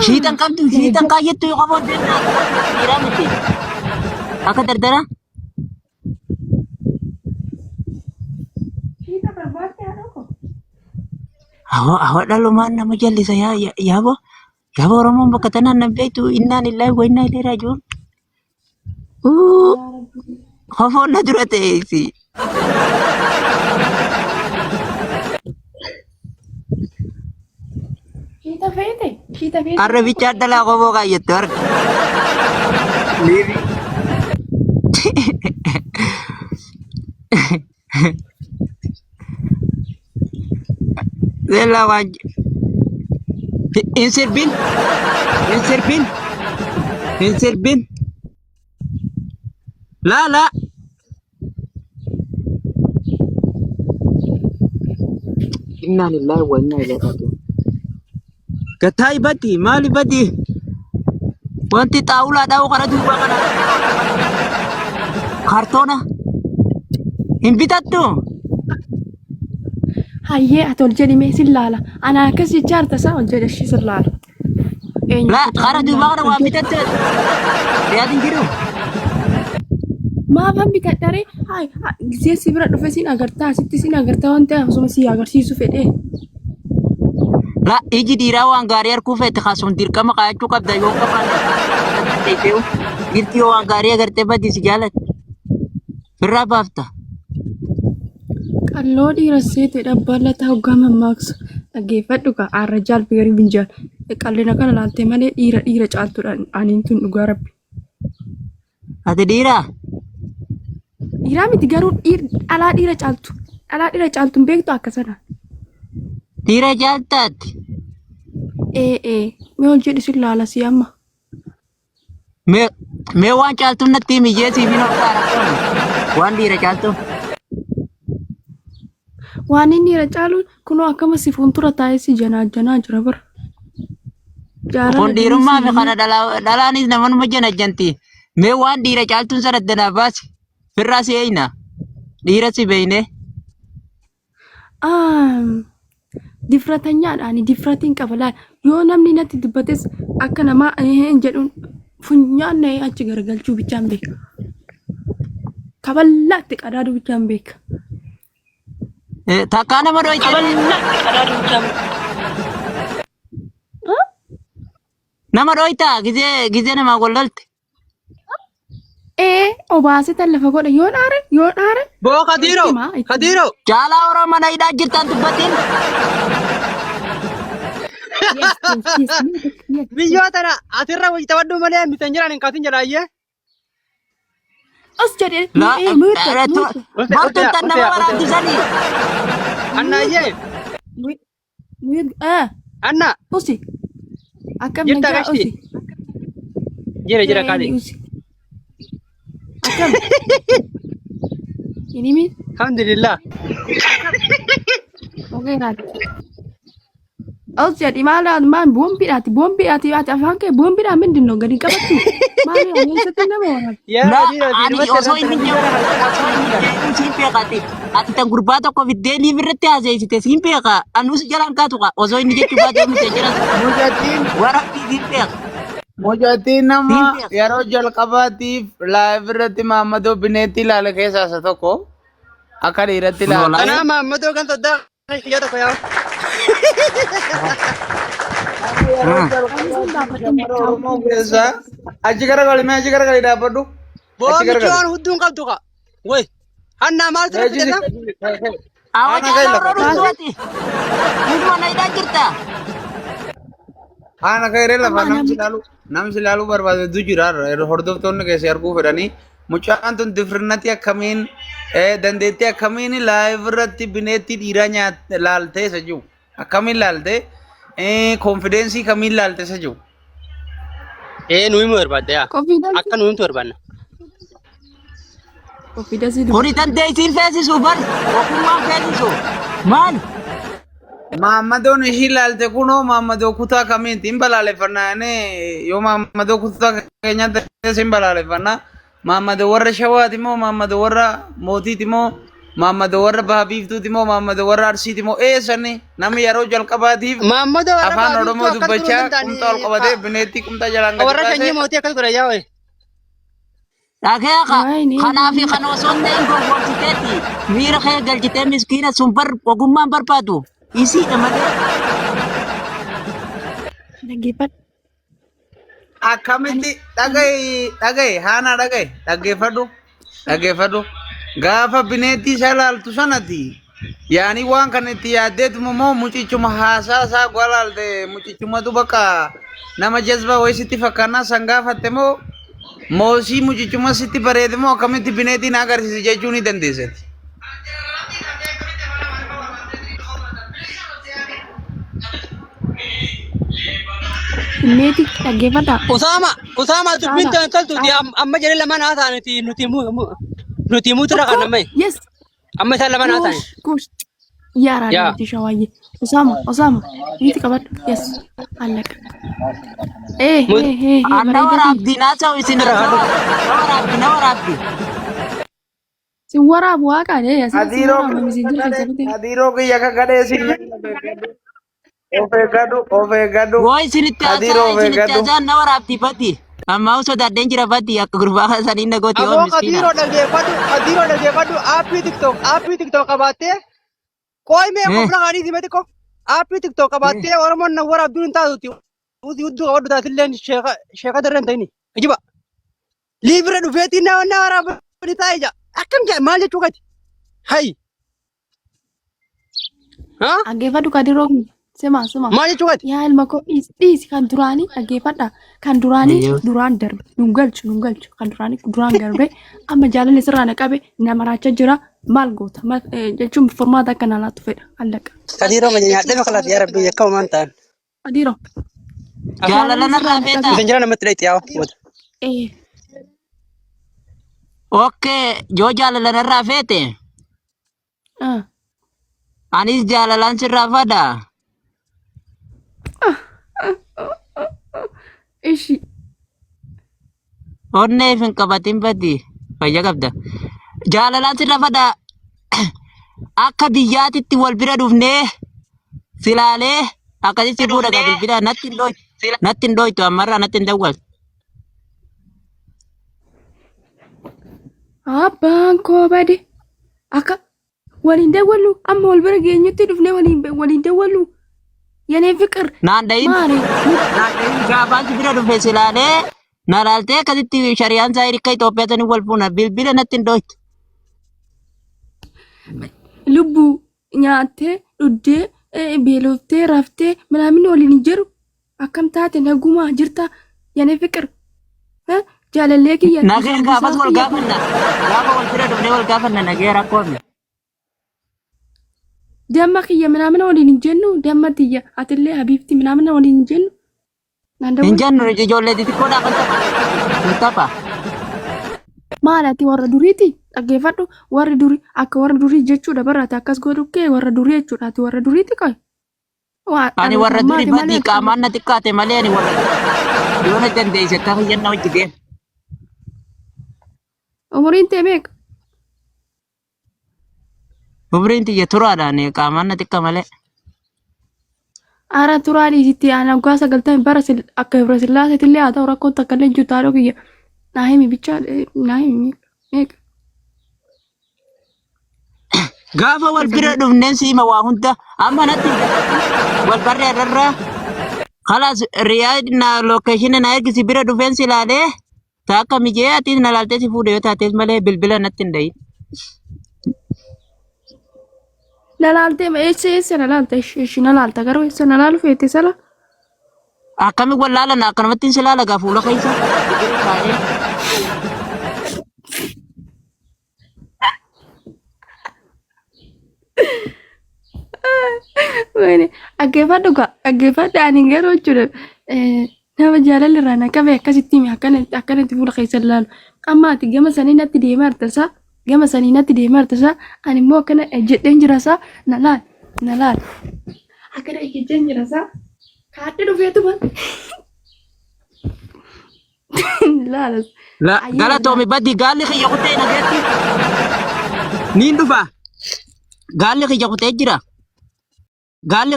Shiixan qabdu shiixan kaayyattu yoo qabu deemna dhiiraa miti. Akka dardara. Shiita barbaadde haadha koo. Hawa hawa dhalumaan nama jallisa yaa yaa yaaboo yaaboo Oromoon bakka tanaan nan beektu innaan illaahi wa innaa ilaihi raaji'uun. Uu Yaa Rabbi. hofoon na dura ta'eesi. Shiita feete? Shiita feete? Har'a bichaa dhalaa qofoo kaayyattu harka. Liivi. Seellaa waan hin sirbin hin sirbin hin sirbin laa laa Innaa lillahi wa innaa ilaihi raaji'uun. Gattaayi badi maali badi wanti xaawulaa dha'u kana duuba kana kaartoona hin bitattu. Hayyee ati ol jedhi mee sin laala. Ana akkas jechaa harta isaa ol jedhe ishii sin laala. Eenyu La akka kara caalu duuba laala. kana Ol waan jedhi. bitattu. Yaadin jiru. Maafan bitadharee hayi gisee si bira dhufe sin agartaa asitti sin agartaa waan ta'eef osuma si agarsiisu fedhee. La iji dhiiraa waan gaarii arguu feete kaasuun dirqama kaayachuu qabda yoo qabaanne dhiirti yoo waan gaarii agartee badii si jaalatti. Firraa baafta. Qalloo dhiira seete dhabbaan lataa hoggaa mammaaksu dhaggeeffadhu kaa arra jaal biirii binjaal qallina kana laaltee malee dhiira dhiira caaltudha aniin tun dhugaa rabbi. Ati dhiiraa? Dhiiraa miti garuu dhalaa dhiira caaltu dhalaa dhiira caaltu hin beektu akka sana. Dhiira caaltaatti. Ee ee mee ol jedhi sin laala si amma. Mee mee waan caaltuun natti himi jee siif hin obsaa rakkoon. Waan dhiira caaltuun. Waan inni dhiira caalu kunoo akkama si fuuldura taa'ee si janaajjanaa jira bara. Jaalala Kun jedhanii dhiirummaa si fi kana dhalaanis namanuma janajjanti. Mee waan dhiira caaltuun sana adda naaf baasi. Firraa si eeyna. Dhiira si beeyne. Difratanyaadha ani difratiin qaba laal yoo namni natti dubbates akka namaa hin jedhuun funyaan na'ee achi garagalchuu bichaan beeka. Kaballaatti qadaaduu bichaan beeka. Takkaa nama dhoyte. Kaballaatti qadaaduu bichaan beeka. Nama dhoytaa gizee gizee namaa wal lolte. Ee obaasee tan lafa godha yoon aare yoon aare Boo Kadiiroo! itti himaa itti himaa. Kadiiroo! Caalaa Oromoo mana hidhaa jirtan dubbatiin. Yes yes yes yes yes. Biyyoo tana asirra wayii taphadhu malee mitan jiraan hin kaasin jedhaayyee. Os jedhee La ee mute mute Use Bartuun use tan use nama use. waraabdisanii. Annaayyee! mute mute ah Anna! usi akkam Jirta nagaa gashti? usi Jira jira ee kaali. usi akkam hin himin Alhamdulillah. okay raati Os jedhi maal maal boombiidhaati boombiidhaati ati afaan kee boombiidhaan mindin ነው gadi qabattu maali eessatti nama waraabdu Yaa La Kadiiroo ani siidhumatti osoo irraan inni tana jedhu biyyoon harka osoo inni qabdu. jedhu siin beekati. Ati tan gurbaa tokko fiddee liif irratti haaseessite siin beeka. Anus jalaan kaatu kaa osoo inni jechuu baatee miti jiran Mucattiin warabbii siin beeka. mucattiin Siin nama beeka. yeroo jalqabaatiif live irratti Maammadoo Bineetti ilaale keessaa isa tokko akka dhiiratti Kunoo ilaalte. laayif. Tanaa maammadoo kan soddaa kiyya tokko yaa. Nama yeroo ani sin jalqabaatiif gaafadhin shamara bakka Oromoo keessaa achi garagali mee achi garagali dhaabbadhu. Boo Achi garagali. michoon hudduun qabdu ka. Woy. Hannaa maaltu Mee irra achi fidata? siqi. Awa Haana kai caalaa lafa. Oromoo dhuftu ati. Musuma na hidhaa jirta. Haana kai ree lafa amma namni namni ilaalu namni ilaaluu barbaade du jira yeroo hordoftoonni keessi arguu fedhanii mucaan tun difrinati akkamiin dandeettii akkamiin live irratti bineettii dhiiraa nyaat laaltee isa jiru akkamiin laaltee konfidensii kamiin laaltee isa jiru. Ee nu himuu barbaadda yaa. Konfiidansii Akka nu himtu barbaanna. konfiidansii Kuni dubartii. dandeettiin feesisu bar. Ogummaan feesisu. Maal? Maammadoon ishii laalte kunoo maammadoo kutaa kamiiti hin balaaleffannaa inni yoo maammadoo kutaa keenyaa ta'es hin balaaleffannaa. Maammadoo warra shawaati moo maammadoo warra mootiiti moo Maammadoo warra baha biiftuuti moo maammadoo warra arsiiti moo eessani namni yeroo jalqabaatiif Maammadoo warra afaan baha Oromoo biiftuu akkas turuu dubbachaa hin qumxaa ol qabatee danda'ani. bineettii qumxaa jalaan gadi Warra sanyii baasee mootii akkas godha yaa wayi. Dhageeqa Waayini. kanaa fi kana osoo hin ta'in gowwoomsiteetti miira kee galchitee miskiina sun bar ogummaan barbaadu isiidha malee. Dhaggeeffadhu. Akkamitti dhaga'i dhaga'i haanaa dhaga'i dhaggeeffadhu dhaggeeffadhu gaafa bineettii isaa laaltu sanati yaanii waan kana itti yaaddeetuma moo mucichuma haasaa isaa gwa laalte mucichumatu bakka nama jazbaa wayii sitti fakkaannaa san gaafatte moo moosii mucichuma sitti bareede moo akkamitti bineettii na agarsiisi jechuu ni dandeessati. Meeti dhaggeeffadhaa. Usaama Usaama dubbiin Caalaa. tan toltuuti amma jedhee lamaan haa ta'aniiti nuti nuti mutura kan amma Yes. amma isaan lamaan haa ta'ani. Gosh, gosh. Yaa Yaa. raadiyoo shawaayyee. Osama, Osama. Meeti qabadhu. Yes. Allaqa. Eh, eh, eh, eh, Anna bareedaa. waraabdi naasa'u isin na waraabdi na waraabdi. Si waraabu waaqaan eh asirra si Adiiroo waraaba miseenjira keessa dhufee. adiiroo kiyya akka gadhee si of eeggadhu of eeggadhu Woo isinitti Adiiroo haasaa of isinitti eeggadhu. haasaa na waraabdi bati. Amma osoo sodaadheen jira bati akka gurbaa sanii na gooti yoo Aboo miskiina. qadiiroo dhaggeeffadhu qadiiroo dhaggeeffadhu aappii tiktok aappii tiktok qabaattee qooyi mee qofla kaanii sima xiqqoo aappii tiktok qabaattee oromoon na waraabduun hin taatuti uti hudduu qabadhu taatilleen sheeka sheeka darreen ta'ini ajiba liibira dhufeetii na na waraabani taa'e jaa akkam jaa maal jechuu kati hayi haa Dhaggeeffadhu kadiroo kun. Sima, sima. maal jechuu kati Yaa ilma koo dhiisi dhiisi kan duraanii dhaggeeffadha. Kan duraanii Eeyyoo. duraan darbe nun galchu nun galchu kan duraanii duraan darbe amma jaalalli sirraa na qabe na maraachaa jira maal goota Maal- jechuun furmaata akka naa laattu fedha allaqa. Kadiiroo ma nyaadhee makalaaf yaa rabbi yakka uumaan ta'an. Adiiroo. Jaalala narraa feetaa? Isin jira namatti dhayxi yaa booda. Eh, Okkee yoo jaalala narraa feete ah. anis jaalalaan sirraa fada. Ishi. Onneef hin qabatin badi fayya qabda. Jaalalaan sirra fada akka biyyaatitti wal bira dhufnee silaalee akkasitti fuudha gaa bilbila natti hin dhooytu natti hin dhooytu ammarraa natti hin dawwaltu. Abbaan koo bade akka waliin dawwallu amma wal bira geenyutti dhufnee waliin waliin dawwallu yenee fiqir Naan dhayin maali naan dhayin gaafaan si bira dhufe silaalee na laaltee akkasitti shariyaan isaa hirikka Itoophiyaa sanii wal fuuna bilbila natti hin dhooytu. Lubbuu nyaattee dhuddee beeloftee raftee minaaminni waliin hin jiru akkam taate nagumaa jirta yenee fiqir jaalallee kiyya Nagee bisaan gaafas bisaan wal kiyya gaafanna gaafa wal bira dhufnee wal gaafanna nagee rakkoo miti. Damma kiyya minaamina waliin hin jennu damma tiyya atillee habiibti minaamina waliin hin jennu naan Hin dawwali. jennu ijoollee xixiqqoodhaa kan tapha. Hin tapha. Maal ati warra duriiti dhaggeeffadhu warri durii akka warra durii jechuudha bara ati akkas godhu kee warra durii jechuudha ati warra duriiti qoy. Waa Ani dhaloota warra durii ammaati malee badii akka qaamaan na xiqqaate malee ani warra durii. Yoo na dandeesse akka kiyyan na hojii deema. Umuriin tee meeqa? Umriin tiyya turaadhaan qaamaan na xiqqa malee. Ara turaa dhiisitti aan waggaa 90 bara akka Ibra Sillaaseetillee haa ta'u rakkoon takka illee hin jirtu haadhoo kiyya. Naa himi bichaa naa himi meeqa meeqa. Gaafa wal bira dhufneen siima waa hunda amma natti hin gaddisiin. Wal barree irra kalaas riyaad na lookeeshina na ergisi bira dhufeen si ilaalee Ta akka mijee ati na laaltee si fuudhe yoo taates malee bilbila natti hin dhayin. Na laaltee ma eessa eessa na laalta ishi ishi na laalta garuu eessa na laalu feete sala. Akkami wal laalan akkanumatti si laala gaa fuula keessa. Bira taa'ee. Wayne dhaggeeffadhu gaa dhaggeeffadhu ani garuu jechuudha nama jaalalli irraa na qabe akkasitti himi akkanatti akkanatti fuula keessa ilaalu amma ati gama sanii natti deemaa jirta isaa gama sanii natti deemaa jirta isaa ani immoo akkana ejjedheen jira isaa na laal na laal akkana ejjedheen jira isaa kaadhe dhufeetuma Laalas. La Ayyee galatoomi laal. badii gaalli kiyya kuttee nageetti. Niin dhufa. Gaalli kiyya kutee jira. Gaalli